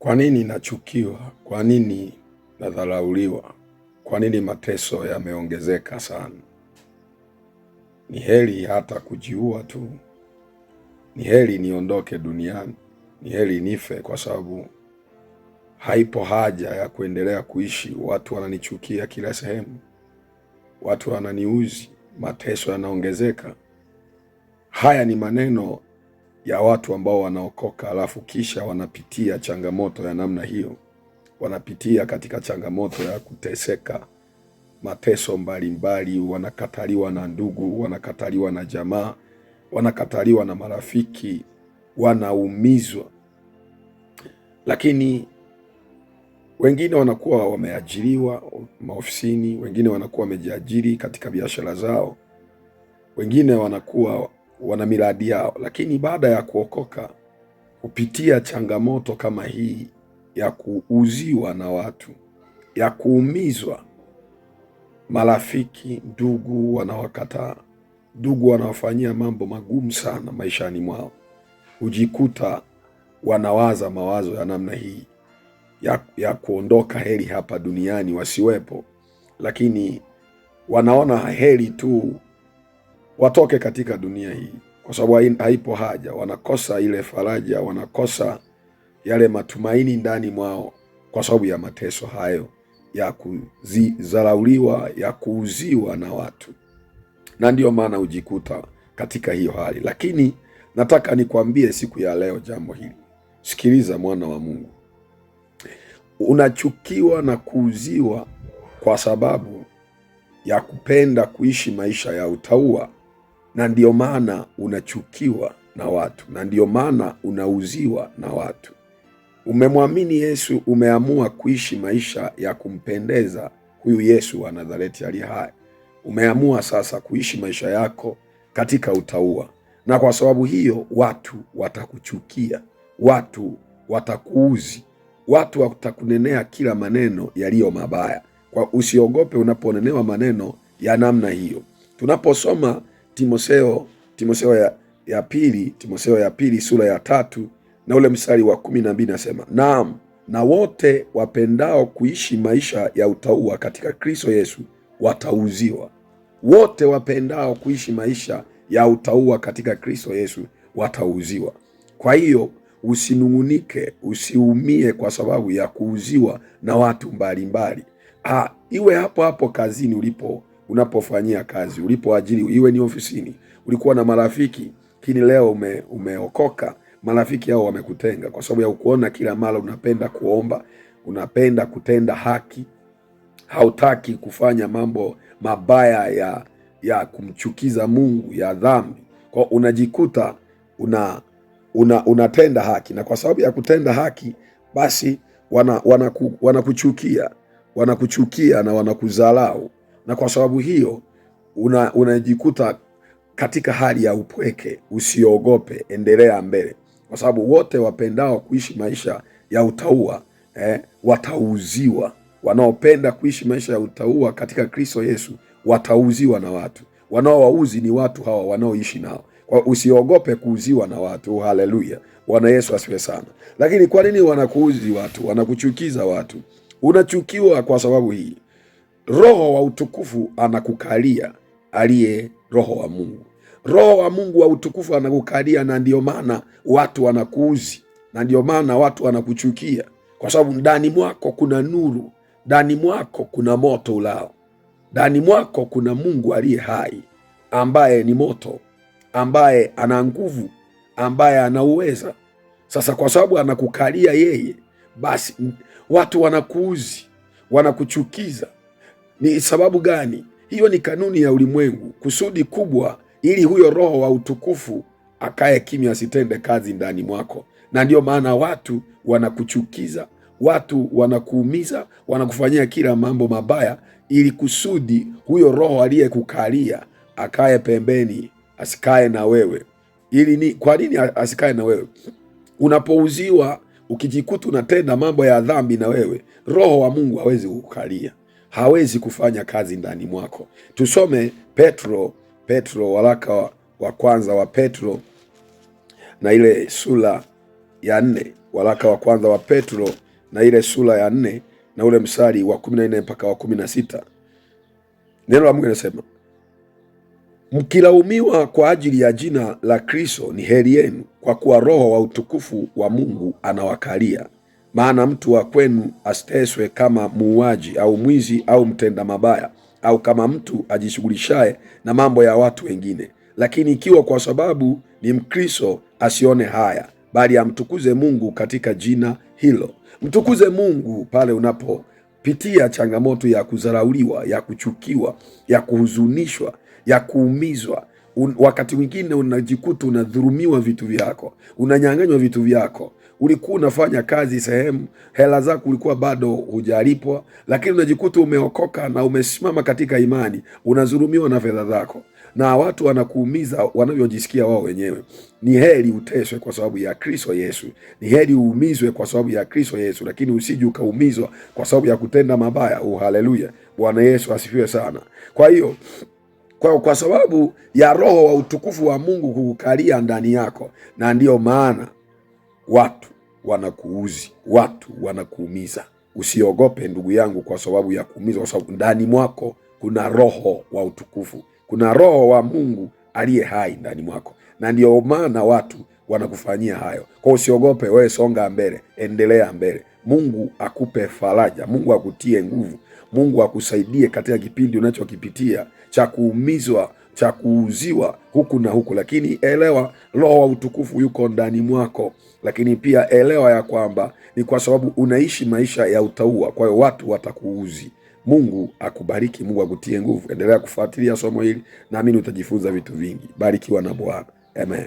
Kwa nini nachukiwa? Kwa nini nadharauliwa? Kwa nini mateso yameongezeka sana? Ni heri hata kujiua tu, ni heri niondoke duniani, ni heri nife, kwa sababu haipo haja ya kuendelea kuishi. Watu wananichukia kila sehemu, watu wananiuzi, mateso yanaongezeka. Haya ni maneno ya watu ambao wanaokoka alafu kisha wanapitia changamoto ya namna hiyo, wanapitia katika changamoto ya kuteseka, mateso mbalimbali, wanakataliwa na ndugu, wanakataliwa na jamaa, wanakataliwa na marafiki, wanaumizwa. Lakini wengine wanakuwa wameajiriwa maofisini, wengine wanakuwa wamejiajiri katika biashara zao, wengine wanakuwa wana miradi yao, lakini baada ya kuokoka kupitia changamoto kama hii ya kuuziwa na watu, ya kuumizwa, marafiki, ndugu wanawakataa, ndugu wanawafanyia mambo magumu sana maishani mwao, hujikuta wanawaza mawazo ya namna hii ya kuondoka, heri hapa duniani wasiwepo, lakini wanaona heri tu watoke katika dunia hii, kwa sababu haipo haja. Wanakosa ile faraja, wanakosa yale matumaini ndani mwao kwa sababu ya mateso hayo ya kudharauliwa, ya kuuziwa na watu, na ndiyo maana hujikuta katika hiyo hali. Lakini nataka nikwambie siku ya leo jambo hili. Sikiliza mwana wa Mungu, unachukiwa na kuuziwa kwa sababu ya kupenda kuishi maisha ya utauwa na ndiyo maana unachukiwa na watu, na ndiyo maana unauziwa na watu. Umemwamini Yesu, umeamua kuishi maisha ya kumpendeza huyu Yesu wa Nazareti aliye hai. Umeamua sasa kuishi maisha yako katika utauwa, na kwa sababu hiyo watu watakuchukia, watu watakuuzi, watu watakunenea kila maneno yaliyo mabaya. Kwa usiogope unaponenewa maneno ya namna hiyo. Tunaposoma Timotheo ya pili, Timotheo ya pili sura ya 3 na ule mstari wa 12 nasema, naam, na wote wapendao kuishi maisha ya utauwa katika Kristo Yesu watauziwa. Wote wapendao kuishi maisha ya utauwa katika Kristo Yesu watauziwa. Kwa hiyo usinung'unike, usiumie kwa sababu ya kuuziwa na watu mbalimbali. Iwe hapo hapo kazini ulipo, unapofanyia kazi, ulipoajiri, iwe ni ofisini, ulikuwa na marafiki, lakini leo umeokoka, marafiki hao wamekutenga kwa sababu ya kuona kila mara unapenda kuomba, unapenda kutenda haki, hautaki kufanya mambo mabaya ya kumchukiza Mungu, ya dhambi. Kwa unajikuta unatenda haki, na kwa sababu ya kutenda haki basi wanakuchukia, wanakuchukia na wanakudharau, na kwa sababu hiyo unajikuta katika hali ya upweke. Usiogope, endelea mbele, kwa sababu wote wapendao kuishi maisha ya utauwa watauziwa. Wanaopenda kuishi maisha ya utauwa katika Kristo Yesu watauziwa na watu. Wanaowauzi ni watu hawa wanaoishi nao. Kwa usiogope kuuziwa na watu. Haleluya, Bwana Yesu asifiwe sana. Lakini kwa nini wanakuuzi watu, wanakuchukiza watu? Unachukiwa kwa sababu hii, Roho wa utukufu anakukalia, aliye Roho wa Mungu. Roho wa Mungu wa utukufu anakukalia, na ndiyo maana watu wanakuuzi, na ndiyo maana watu wanakuchukia, kwa sababu ndani mwako kuna nuru, ndani mwako kuna moto ulao, ndani mwako kuna Mungu aliye hai, ambaye ni moto, ambaye ana nguvu, ambaye ana uweza. Sasa kwa sababu anakukalia yeye, basi watu wanakuuzi, wanakuchukiza. Ni sababu gani? Hiyo ni kanuni ya ulimwengu, kusudi kubwa ili huyo Roho wa utukufu akae kimya, asitende kazi ndani mwako. Na ndiyo maana watu wanakuchukiza, watu wanakuumiza, wanakufanyia kila mambo mabaya, ili kusudi huyo Roho aliyekukalia akae pembeni, asikae na wewe. Ili ni kwa nini asikae na wewe? Unapouziwa, ukijikuta unatenda mambo ya dhambi na wewe, Roho wa Mungu hawezi kukukalia, hawezi kufanya kazi ndani mwako. Tusome Petro, waraka wa kwanza wa Petro na ile sura ya 4, Waraka wa kwanza wa Petro na ile sura ya 4 na ule mstari wa 14 mpaka wa 16. Neno la Mungu linasema, mkilaumiwa kwa ajili ya jina la Kristo ni heri yenu, kwa kuwa Roho wa utukufu wa Mungu anawakalia. Maana mtu wa kwenu asiteswe kama muuaji au mwizi au mtenda mabaya au kama mtu ajishughulishaye na mambo ya watu wengine. Lakini ikiwa kwa sababu ni Mkristo asione haya, bali amtukuze Mungu katika jina hilo. Mtukuze Mungu pale unapopitia changamoto ya kudharauliwa, ya kuchukiwa, ya kuhuzunishwa, ya kuumizwa. Wakati mwingine unajikuta unadhulumiwa vitu vyako, unanyang'anywa vitu vyako. Ulikuwa unafanya kazi sehemu, hela zako ulikuwa bado hujalipwa, lakini unajikuta umeokoka na umesimama katika imani, unadhulumiwa na fedha zako na watu wanakuumiza wanavyojisikia wao wenyewe. Ni heri uteswe kwa sababu ya Kristo Yesu, ni heri uumizwe kwa sababu ya Kristo Yesu, lakini usije ukaumizwa kwa sababu ya kutenda mabaya. Oh, haleluya! Bwana Yesu asifiwe sana. Kwa hiyo kwa sababu ya Roho wa utukufu wa Mungu kukukalia ndani yako, na ndiyo maana watu wanakuuzi, watu wanakuumiza. Usiogope ndugu yangu, kwa sababu ya kuumizwa, kwa sababu ndani mwako kuna Roho wa utukufu, kuna Roho wa Mungu aliye hai ndani mwako, na ndiyo maana watu wanakufanyia hayo. Kwa usiogope, wewe songa mbele, endelea mbele. Mungu akupe faraja, Mungu akutie nguvu, Mungu akusaidie katika kipindi unachokipitia cha kuumizwa, cha kuuziwa huku na huku, lakini elewa Roho wa utukufu yuko ndani mwako. Lakini pia elewa ya kwamba ni kwa sababu unaishi maisha ya utauwa, kwa hiyo watu watakuuzi. Mungu akubariki, Mungu akutie nguvu. Endelea kufuatilia somo hili, naamini utajifunza vitu vingi. Barikiwa na Bwana, amen.